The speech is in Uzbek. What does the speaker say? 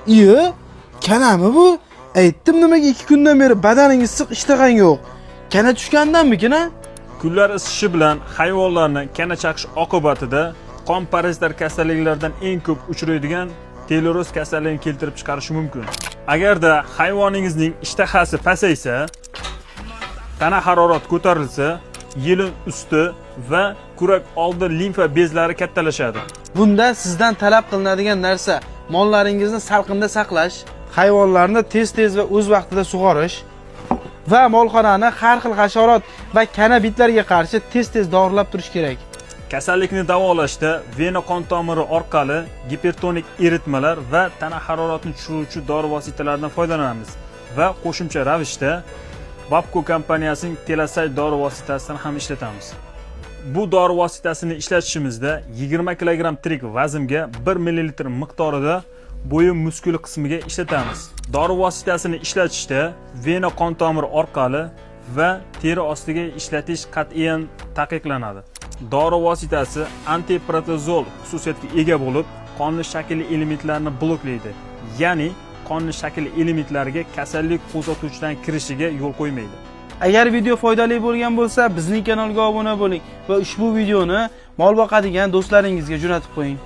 Iye, kanami bu? Aytdim nimaga 2 kundan beri badaning issiq, ishtahang yo'q. Kana tushgandanmikin, a? Kunlar isishi bilan hayvonlarni kana chaqish oqibatida qon parazitlar kasalliklaridan eng ko'p uchraydigan teleroz kasalligini keltirib chiqarishi mumkin. Agarda hayvoningizning ishtahasi pasaysa, tana harorati ko'tarilsa, yelin usti va kurak oldi limfa bezlari kattalashadi. Bunda sizdan talab qilinadigan narsa mollaringizni salqinda saqlash, hayvonlarni tez-tez va o'z vaqtida sug'orish va molxonani har xil hasharot va kana bitlarga qarshi tez-tez dorilab turish kerak. Kasallikni davolashda vena qon tomiri orqali gipertonik eritmalar va tana haroratini tushiruvchi dori vositalaridan foydalanamiz va qo'shimcha ravishda Babko kompaniyasining Telasay dori vositasini ham ishlatamiz. Bu dori vositasini ishlatishimizda 20 kg tirik vaznga 1 ml miqdorida bo'yin muskuli qismiga ishlatamiz. Dori vositasini ishlatishda vena qon tomiri orqali va teri ostiga ishlatish qat'iyan taqiqlanadi. Dori vositasi antiprotozol xususiyatga ega bo'lib, qonni shaklli elementlarni bloklaydi. Ya'ni qonni shaklli elementlariga kasallik qo'zg'atuvchidan kirishiga yo'l qo'ymaydi. Agar video foydali bo'lgan bo'lsa, bizning kanalga obuna bo'ling va ushbu videoni mol boqadigan do'stlaringizga jo'natib qo'ying.